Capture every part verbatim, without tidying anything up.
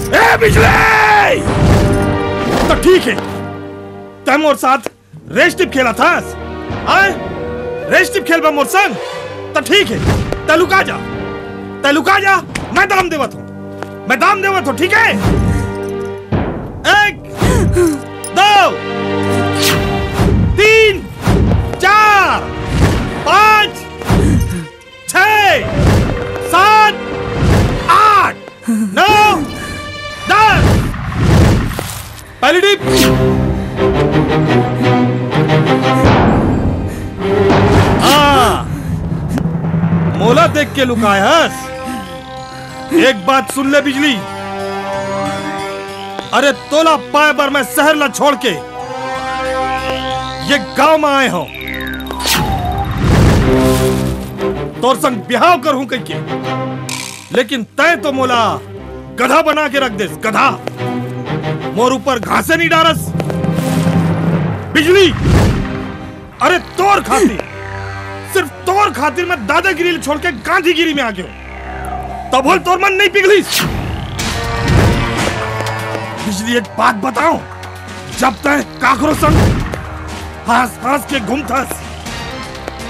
ए बिजली! त ठीक हे, तैं मोर साथ रेस टिप खेलत हस? आय? रेस टिप खेलबे मोर संग? त ठीक हे, तैं लुका जा, तैं लुका जा, मैं दाम देवत हूँ, मैं दाम देवत हूँ, ठीक हे? एक, दो, तीन, चार, पाँच, छह, सात, आठ, नौ, दस। पहली टीप। हाँ, मोला देख के लुकाय हस। एक बात सुन ले बिजली, अरे तोला पाए बर मैं शहर ला छोड़ के ये गांव में आए हूं, तोर संग बिहाव करहूं कहिके, लेकिन तैं तो मोला गधा बना के रख देस, गधा। मोर ऊपर घासे नहीं डारस। बिजली, अरे तोर खातिर, सिर्फ तोर खातिर मैं दादागिरी छोड़ के गांधीगिरी में आ गयो। तभो ले तोर मन नहीं पिघलिस। बिजली, एक बात बताओ, जब तैं काकरो संग हंस हंस के घूमथस,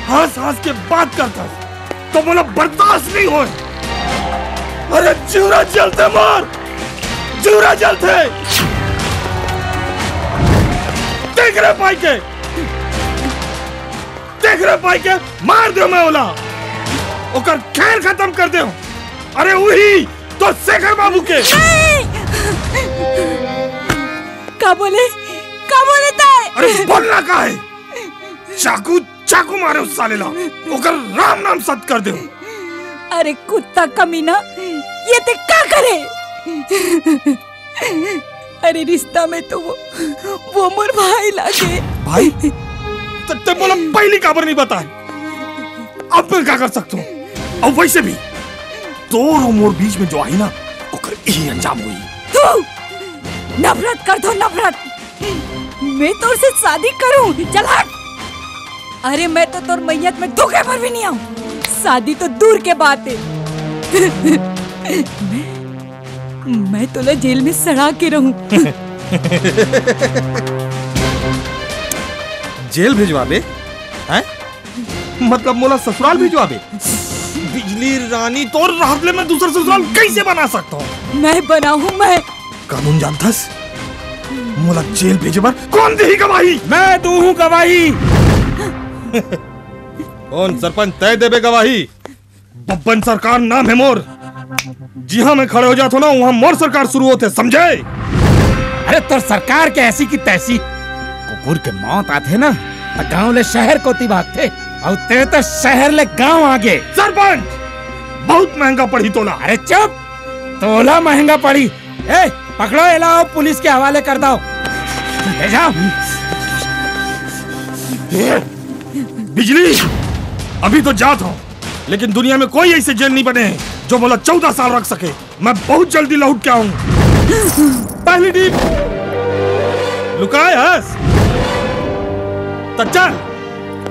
हंस हंस के बात करथस, तो मोला बर्दाश्त नहीं होय। अरे जिउरा जलथे मोर, जिउरा जलथे। देख रे पाई के, देख रे पाई के, मार देव मैं ओला, ओकर खैर खतम कर देव। अरे उही तो शेखर बाबू के। नहीं! का बोले? का बोले तैं? अरे बोलना का हे? चाकू, चाकू मारे उस साले ला, ओकर राम नाम सत कर देव। अरे कुत्ता कमीना, ये तैं का करे? अरे रिश्ता में तो वो, वो मोर भाई लागे। भाई? त तैं मोला पहली काबर नहीं बताए? अब मैं का कर सकता हूँ? अब वैसे भी तोर अउ मोर बीच में जो आई ना, ओकर यही अंजाम हुई। तू नफरत कर दो, नफरत। मैं तोर से शादी करूं? चल हट। अरे मैं तो तोर मैयत में धोखे पर भी नहीं आऊं। शादी तो दूर के बात है। मैं, मैं तोला जेल में सड़ा के रहूं। जेल भिजवाबे? हैं? मतलब मोला ससुराल भिजवाबे? बिजली रानी, तोर रहत ले मैं दूसर ससुराल कैसे बना सकता हूँ? मैं बनाहूँ, मैं। कानून जानथस? मोला जेल भेजे बर कौन देही गवाही? मैं दूहूँ गवाही। कौन सरपंच, तैं देबे गवाही? बब्बन सरकार नाम हे मोर। जिहां मैं खड़े हो जात हों ना, उहां मोर सरकार शुरू होथे, समझे? अरे तोर सरकार के ऐसी की तैसी। कुकुर के मौत आथे ना, त गांव ले शहर कोती भागथे, अउ तैं तो शहर ले गांव आगे। सरपंच, बहुत महंगा पड़ी तोला। अरे चुप, तोला महंगा पड़ी। ए, पकड़ो एला अउ पुलिस के हवाले कर दो। ले जाओ। ए, बिजली, अभी तो जात हों, लेकिन दुनिया में कोई ऐसे जेल नहीं बने हैं जो मोला चौदह साल रख सके। मैं बहुत जल्दी लौट के आऊं। पहली टीप लुकाय हस? त चल,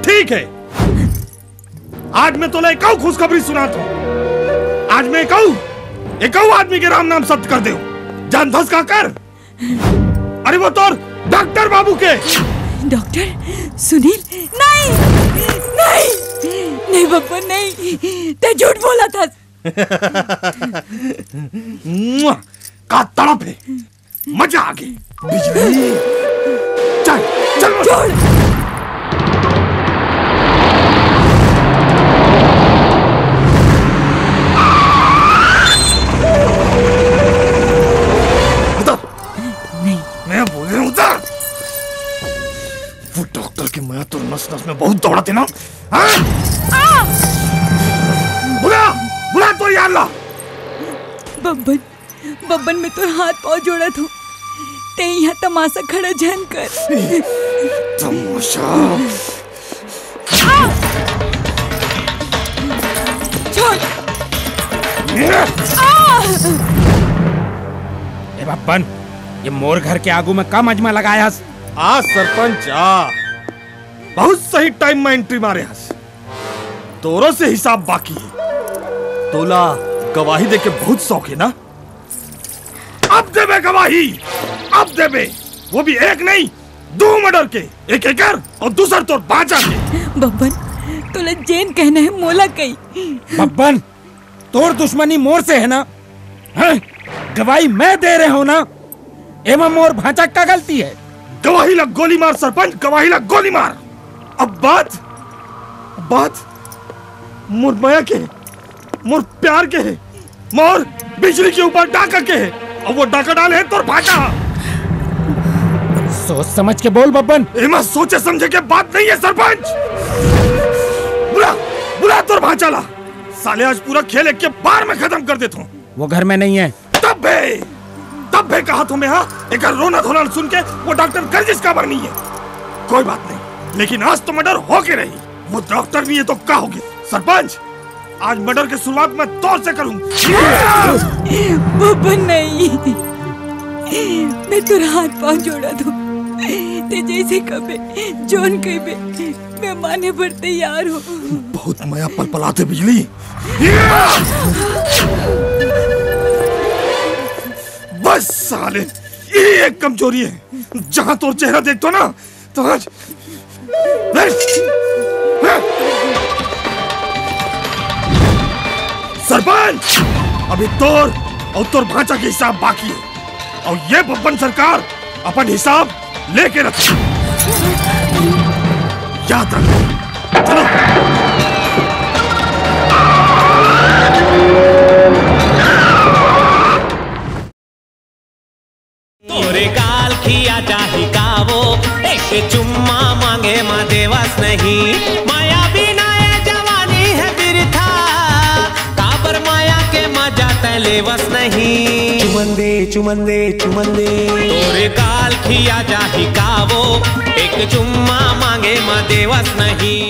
ठीक हे, आज मैं तोला एकऊ खुशखबरी सुनात हों। आज मैं एकऊ, एकऊ आदमी के राम नाम सत्य कर देहूं। जानथस काकर? अरे वो तोर डॉक्टर बाबू के। डॉक्टर सुनील? नहीं, नहीं, नहीं बब्बन, नहीं, तैं झूठ बोलत हस। मुआ, का तड़प हे, मजा आगे। बिजली, चल, चल। छोड़। उतर। नहीं। मैं बोले उतर। वो डॉक्टर के मया तोर नस नस में बहुत दौड़त हे ना? हाँ? बुला, बुला तोर यार ला। बब्बन, बब्बन, मैं तोर हाथ पाँव जोड़त हों, तैं इहाँ तमाशा खड़ा झन कर। तमाशा? आ! छोड़। आ! ए बब्बन, ये मोर घर के आगू में का मजमा लगाय हस? आ सरपंच आ, बहुत सही टाइम में एंट्री मारे हस। तोरो से हिसाब बाकी हे। तोला गवाही देके बहुत शौक हे ना? अब देबे गवाही, अब देबे, वो भी एक नहीं, दू मर्डर के, एक एकर अउ दूसर तोर भांचा के। बब्बन, तोला जेन कहना हे मोला कही। बब्बन, तोर दुश्मनी मोर से हे ना? हैं? गवाही मैं दे रहे हों ना? एमा मोर भांचा का गलती हे? गवाही ला गोली मार सरपंच, गवाही ला गोली मार। अब बात, बात मोर मया के, मोर प्यार के हे, मोर बिजली के ऊपर डाका के हे, अउ वो डाका डाले हे तोर भांचा। सोच समझ के बोल बब्बन। एमा सोचे समझे के बात नहीं हे सरपंच। बुला, बुला तोर भांचा ला। साले आज पूरा खेल एक के बार में खतम कर देथों। वो घर में नहीं हे। तब बे, तब बे कहा तुम्हें, हाँ? एकर रोना धोना सुन के वो डॉक्टर गर्जिस काबर नहीं हे। कोई बात नहीं, लेकिन आज तो मर्डर होके रही। वो डॉक्टर नहीं हे तो का होगे? सरपंच, आज मर्डर के शुरुआत मैं तोर से करूँ। बब्बन नहीं, मैं तोर हाथ पाँव जोड़त हों। तें जइसे कबे, जोन कहिबे, मैं माने बर तैयार हों। बहुत मया पलपलाथे बिजली। बस साले, यही एक कमजोरी हे। जहां तोर चेहरा देखथों ना, तो आज सरपंच, अभी तोर अउ तोर भांचा के हिसाब बाकी हे। अउ ये बब्बन सरकार अपन हिसाब लेके रख, याद रख। चलो। तोरे गाल खिया जाही कावो, एक चुम्मा मांगे मा देवस नहीं। माया बिना ये जवानी हे बिरथा, काबर माया के मजा तैं लेवस नहीं। चुमन दे, चुमन दे, चुमन दे। तोरे गाल खिया जाही कावो, एक चुम्मा मांगे मा देवस नहीं।